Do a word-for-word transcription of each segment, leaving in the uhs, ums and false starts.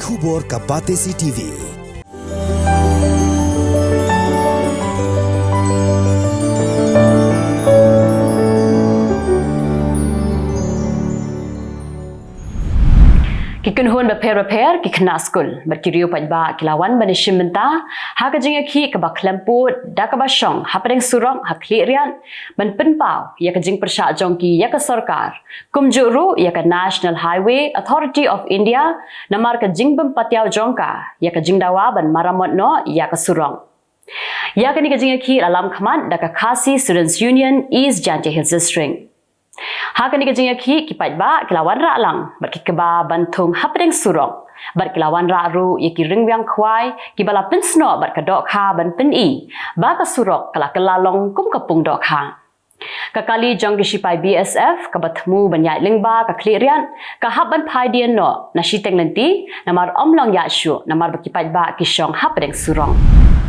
Khubor ka Batesi T V. Ki kynhun bapher bapher, ki khynnah skul bad ki riew paidbah ki la wan ban ïashim bynta ha ka jingïakhih kaba khlempud da kaba shong hapdeng surok ha Khliehriat ban pynpaw ïa ka jingpyrshah jong ki ïa ka sorkar, kumjuh ruh ïa ka National Highway Authority of India, namar ka jingbym patiaw jong ka ïa ka jingdawa ban maramot noh ïa ka surok. Ïa kane ka jingïakhih la lam khmat da ka Khasi Students Union East Jaintia Hills District. Ha kane ka jingïakhih ki paidbah ki la wanrah lang bad ki kba ban thung hapdeng surok, bad ki la wanrah ruh ïa ki ringwiang khwai kiba la pynsnoh bad ka dohkha ban pyni ba ka surok ka la kylla long kum ka pung dohkha. Ka kali jong ki shipai B S F kaba thmu ban ïaid lyngba ka Khliehriat ka hap ban phai dien noh na shiteng lynti, namar ym long ïaid shuh namar ba ki paidbah ki shong hapdeng surok.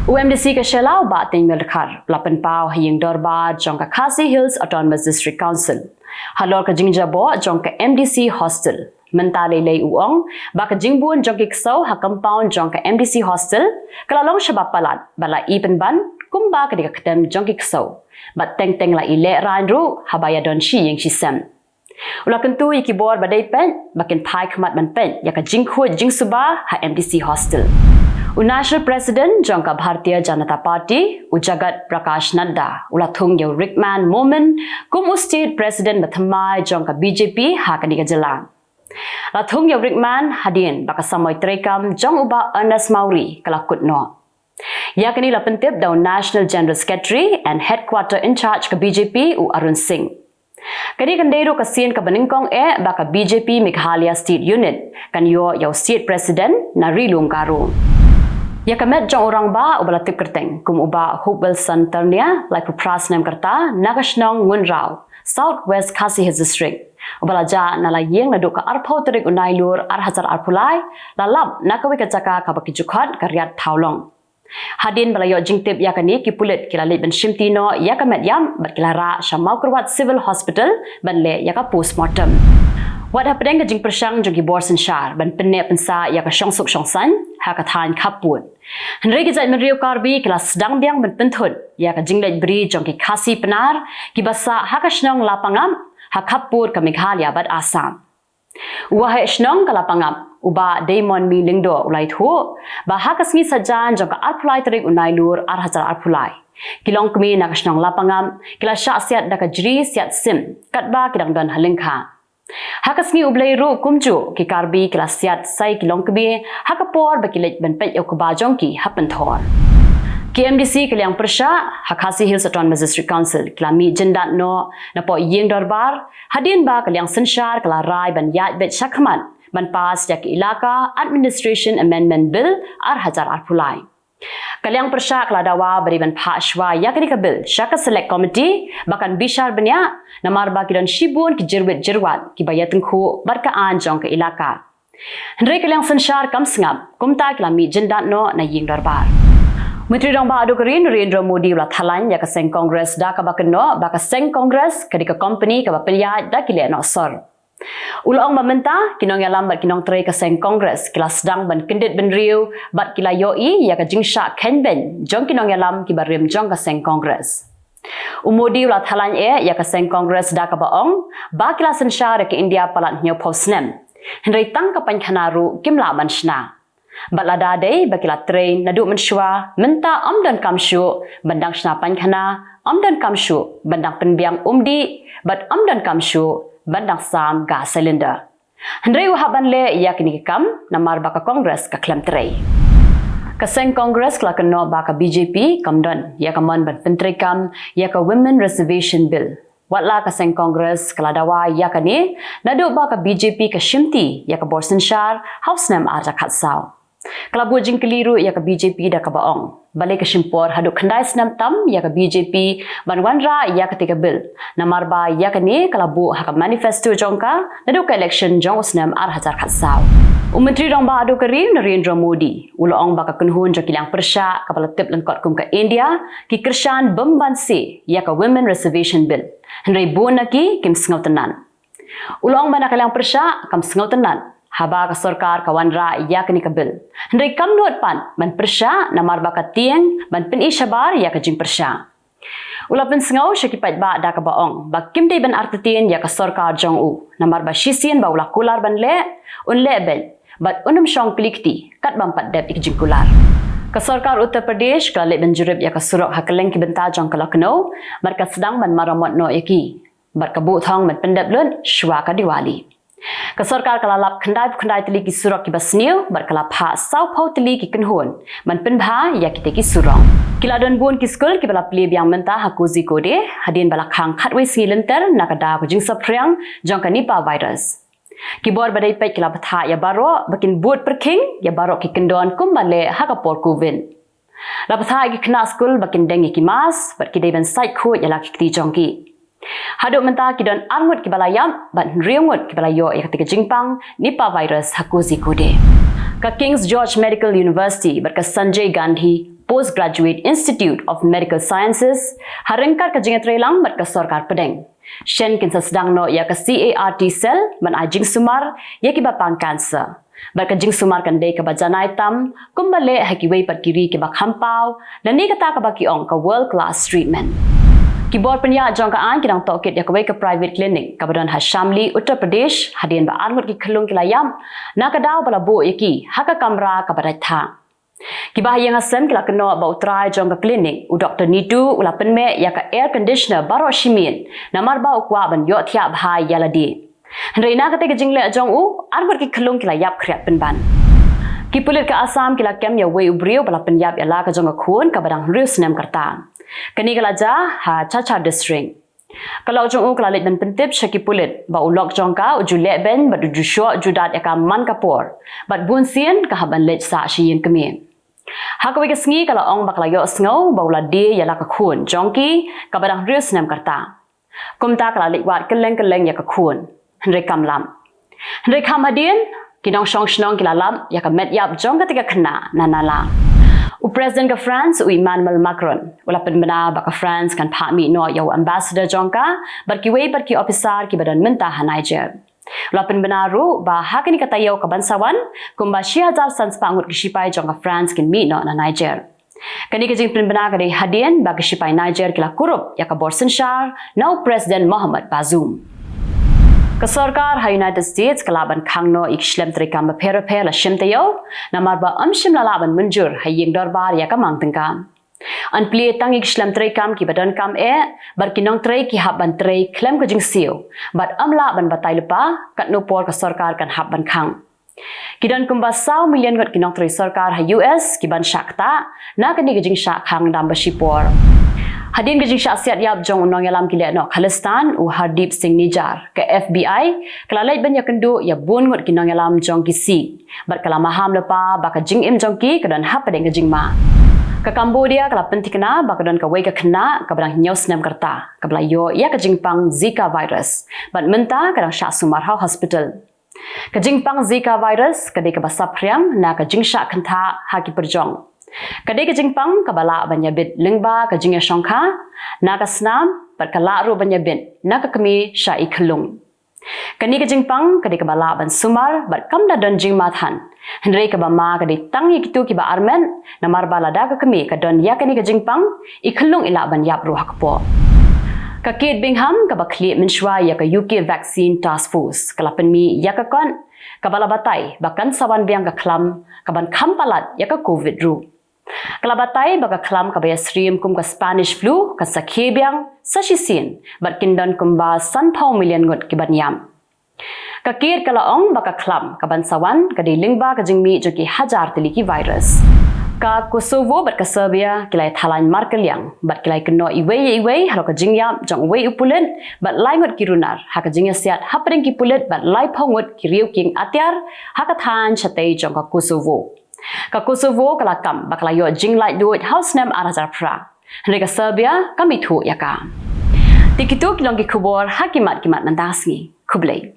U M D C ka Shella, u Bah Teiñmil Dkhar, u la pynpaw ha ïing dorbar jong ka Khasi Hills Autonomous District Council halor ka jingjaboh jong ka M D C Hostel. Mynta lei lei u ong ba ka jingbun jong ki ksew ha compound jong ka M D C Hostel ka la long shaba palat bad la i pynban kumba ka dei ka ktem jong ki ksew, bad teng teng la i lehraiñ ruh haba ïadon shi ïing shi sem. U la kyntu ïa ki bor ba dei peit ba kin phai khmat ban peit ïa ka jingkhuid jingsuba ha M D C Hostel. U National President jong ka Bharatiya Janata Party, u Jagat Prakash Nadda, u la thung ïa u Rickman Momin kum u State President bathymmai jong ka B J P ha kane ka jylla. La thung ïa u Rickman hadien ba ka samoi treikam jong u Bah Ernest Mawrie ka la kut noh. Ïa kane la pyntip da u National General Secretary and Headquarter in Charge ka B J P, u Arun Singh. Kane kan dei ruh ka sien kaba nyngkong eh ba ka B J P Meghalaya State Unit kan ïoh ïa u State President na Ri Lum Garo. Ïa ka met jong u rangbah uba la tip kyrteng kum u Bah Hopewellson Thurnia, laiphew phra snem ka rta, na ka shnong Ngunraw, South West Khasi Hills District, uba la jah na la ïing naduh ka arphew tarik u Nailur ar hajar arphew lai, la lap na kawei ka jaka kaba ki ju khot ka Riat Thawlong. Hadien ba la ïoh jingtip ïa kane, ki pulit ki la leit ban shimti noh ïa ka met ïap bad ki la rah sha Mawkyrwat Civil Hospital ban leh ïa ka postmortem. Wat hapdeng ka jingpyrshang jong ki bor synshar ban pynneh pynsah ïa ka shongsuk shongsaiñ ha ka thaiñ khappud, hynrei ki jaitbynriew Karbi ki la sdang biang ban pynthut ïa ka jingleit bri jong ki Khasi Pnar kiba sah ha ka shnong Lapangap ha khappud ka Meghalaya bad Assam. U waheh shnong ka Lapangap, u Bah Deimonmi Lyngdoh, u la ïathuh ba ha ka sngi Saitjaiñ jong ka arphew lai tarik u Nailur ar hajar arphew lai, ki longkmie na ka shnong Lapangap ki la shah siat da ka jri siat sim katba ki dang don ha lyngkha. Ha ka sngi U Blei ruh kumjuh ki Karbi ki la siat sa ïa ki longkmie ha ka por ba ki leit ban peit ïa u kba jong ki ha pynthor. Ki M D C ka liang pyrshah ha Khasi Hills Autonomous District Council ki la mih jyndat noh napoh ïing dorbar hadien ba ka liang synshar ka la rai ban ïaid beit shakhmat ban pass ïa ka Elaka Administration Amendment Bill ar hajar arphew lai. Ka liang pyrshah ka la dawa ba dei ban phah shuwa ïa kane ka bill sha ka Select Committee ba kan bishar bniah, namar ba ki don shibun ki jyrwit jyrwat kiba ïatyngkhuh bad ka aiñ jong ka elaka. Hynrei ka liang synshar kam sngap, kumta ki la mih jyndat noh na ïing dorbar. Myntri Rangbah duh ka ri Narendra Modi u la thalan ïa ka seng Congress da kaba kynnoh ba ka seng Congress ka dei ka company kaba pynïaid da ki lehnohsor. U la ong ba mynta ki nongïalam bad ki nongtrei ka seng Congress ki la sdang ban kyndit bynriew bad ki la ïohi ïa ka jingshah khein beiñ jong ki nongïalam kiba rim jong ka seng Congress. U Modi u la thalan eh ïa ka seng Congress da kaba ong ba ki la synshar ïa ka India palat hynñiewphew snem, hynrei tang ka painkhana ruh kim lah ban shna. Bad lada dei ba ki la trei naduh mynshuwa, mynta ym donkam shuh ban dang shna painkhana, ym donkam shuh ban dang pynbiang umdih, bad ym donkam shuh ban dang sam gas cylinder. Hynrei u hap ban leh ïa kine ki kam namar ba ka Congress ka khlem trei. Ka seng Congress ka la kynnoh ba ka B J P kam don ïa ka mon ban pyntreikam ïa ka Women Reservation Bill. Watla ka seng Congress ka la dawa ïa kane naduh ba ka B J P ka shimti ïa ka bor synshar ha u snem ar hajar khatsaw. Ka la buh jingkylli ruh ïa ka B J P da kaba ong balei ka shim por haduh khyndai snem tam ïa ka B J P ban wanrah ïa kata ka bill, namar ba ïa kane ka la buh ha ka manifesto jong ka naduh ka election jong u snem ar hajar khatsaw. U Myntri Rangbah duh ka ri Narendra Modi u la ong ba ka kynhun jong ki liang pyrshah kaba la tip lyngkot kum ka India ki kyrshan bymbanse ïa ka Women Reservation Bill, hynrei bun na ki kim sngewtynnat. U la ong ba na ka liang pyrshah kam sngewtynnat haba ka sorkar ka wanrah ïa kane ka bill. Hynrei kam nud pat ban pyrshah namar ba ka tieng ban pyni shabar ïa ka jingpyrshah. U la pynsngew sha ki paidbah da kaba ong ba kim dei ban artatien ïa ka sorkar jong u namar ba shisien ba u la kular ban leh, un leh beit bad un ym shong kli kti kat bym pat dep ïa ka jingkular. Ka sorkar Uttar Pradesh ka la leit ban jurip ïa ka surok ha kylleng ki bynta jong ka Lucknow bad ka sdang ban maramot noh ïa ki bad ka buh thong ban pyndep lut shuwa ka Diwali. Ka sorkar ka la lap khyndai phew khyndai tylli ki surok kiba sniew bad ka la phah sawphew tylli ki kynhun ban pynbha ïa kitei ki surok. Ki la don bun ki skul kiba la plie biang mynta ha Kozhikode hadien ba la khang khatwei sngi lynter na ka daw ka jingsaphriang jong ka Nipah virus. Ki bor ba dei peit ki la bthah ïa baroh ba kin bud pyrkhing ïa baroh ki kyndon kumba leh ha ka por Covid. La bthah ïa ki khynnah skul ba kin deng ïa ki mask bad ki dei ban sait khuid ïa la ki kti jong ki. Haduh mynta ki don ar ngut kiba la ïap bad hynriew ngut kiba la ïoh ïa katei ka jingpang Nipah virus ha Kozhikode. Ka King's George Medical University bad ka Sanjay Gandhi Postgraduate Institute of Medical Sciences ha ryngkat ka jingïatreilang bad ka sorkar pdeng shen kin sa sdang noh ïa ka CAR T cell ban ai jingsumar ïa kiba pang cancer. Bad ka jingsumar kan dei kaba janai tam kumba leh ha kiwei pat ki ri kiba kham paw, lane kata kaba ki ong ka world class treatment. Ki bor pynïaid jong ka aiñ ki dang tohkit ïa kawei ka private clinic kaba don ha Shamli, Uttar Pradesh hadien ba ar ngut ki khyllung ki la ïap na ka daw ba la buh ïa ki ha ka kamra kaba dait thah. Kiba ha ïing ha sem ki la kynnoh ba u trai jong ka clinic, u Doctor Nitu, u la pynmih ïa ka air conditioner baroh shi miet namar ba u kwah ban ïohthiah bha ïa lade. Hynrei na katei ka jingleh jong u, ar ngut ki khyllung ki la ïap khriat pynban. Ki pulit ka Assam ki la kem ïa uwei u briew ba la pynïap ïa la ka jong ka khun kaba dang hynriew snem ka rta. Kane ka la jia ha Cachar District. Ka lok jong u ka la leit ban pyntip sha ki pulit ba u lok jong ka u ju leh beiñ bad u ju shoh ju dat ïa ka man ka por bad bunsien ka hap ban leit sah sha ïing kmie. Ha kawei ka sngi ka la ong ba ka la ïohsngew ba u la die ïa la ka khun jong ki kaba dang hynriew snem ka rta. Kumta ka la leit wad kylleng kylleng ïa ka khun, hynrei kam lap. Hynrei kham hadien, ki nongshong shnong ki la lap ïa ka met ïap jong katei ka khynnah na nala. U President ka France, u Emmanuel Macron, u la pynbna ba ka France kan phah mih noh ïa u ambassador jong ka bad kiwei pat ki ophisar kiba don mynta ha Niger. U la pynbna ruh ba ha kane ka taïew kaban sa wan, kumba shi hajar san spah ngut ki shipai jong ka France kin mih noh na Niger. Kane ka jingpynbna ka dei hadien ba ki shipai Niger ki la kurup ïa ka bor synshar na u President Mohamed Bazoum. Ka sorkar ha United States ka lah ban khang noh ïa ki shlem treikam bapher bapher la shim taïew namar ba ym shym la lah ban mynjur ha ïing dorbar ïa ka mang tyngka. Yn plie tang ïa ki shlem treikam kiba donkam eh bad ki nongtrei ki hap ban trei khlem ka jingsiew bad ym lah ban batai lypa katno por ka sorkar kan hap ban khang. Ki don kumba saw million ngut ki nongtrei sorkar ha U S kiban shah ktah na kane ka jingshah khang dam ba shipor. Hadien ka jingshah siat ïap jong u nongïalam ki leh noh Khalistan u Hardeep Singh Nijjar, ka F B I ka la leit ban ïakynduh ïa bun ngut ki nongïalam jong ki Sikh bad ka la maham lypa ba ka jingim jong ki ka don hapdeng ka jingma. Ka Cambodia ka la pynthikna ba ka don kawei ka khynnah kaba dang hynñiew snem ka rta kaba la ïoh ïa ka jingpang Zika virus bad mynta ka dang shah sumar ha hospital. Ka jingpang Zika virus ka dei kaba saphriang na ka jingshah kynthah ha ki pyrjong. Ka dei ka jingpang kaba lah ban ïabit lyngba ka jingïashongkha na ka snam bad ka lah ruh ban ïabit na ka kmie sha i khyllung. Kane ka jingpang ka dei kaba lah ban sumar bad kam da don jingma than. Hynrei kaba ma ka dei tang ïa kito kiba armet namar ba lada ka kmie ka don ïa kane ka jingpang, i khyllung i lah ban ïap ruh ha kpoh. Ka Kate Bingham kaba khlieh mynshuwa ïa ka U K Vaccine Task Force ka la pynmih ïa ka kot kaba la batai ba kan sa wan biang ka khlam kaban kham palat ïa ka Covid ruh. Ka la batai ba ka khlam kaba ïasyriem kum ka Spanish flu kan sa khie biang sa shisien bad kin don kumba sanphew million ngut kiban ïap. Ka Kate ka la ong ba ka khlam kaban sa wan ka dei lyngba ka jingmih jong ki hajar tylli ki virus. Ka Kosovo bad ka Serbia ki la ïathalaiñ markylliang bad ki la ïakynnoh iwei ïa iwei halor ka jingïap jong uwei u pulit bad lai ngut ki runar ha ka jingïasiat hapdeng ki pulit bad laiphew ngut ki riew kieng atiar ha ka thaiñ shatei jong ka Kosovo. Ka Kosovo ka la kam ba ka la ïoh jinglaitluid ha u snem ar hajar phra. Hynrei ka Serbia kam ithuh ïa ka. Te kito ki long ki khubor ha ki mat ki mat mynta ka sngi. Khublei.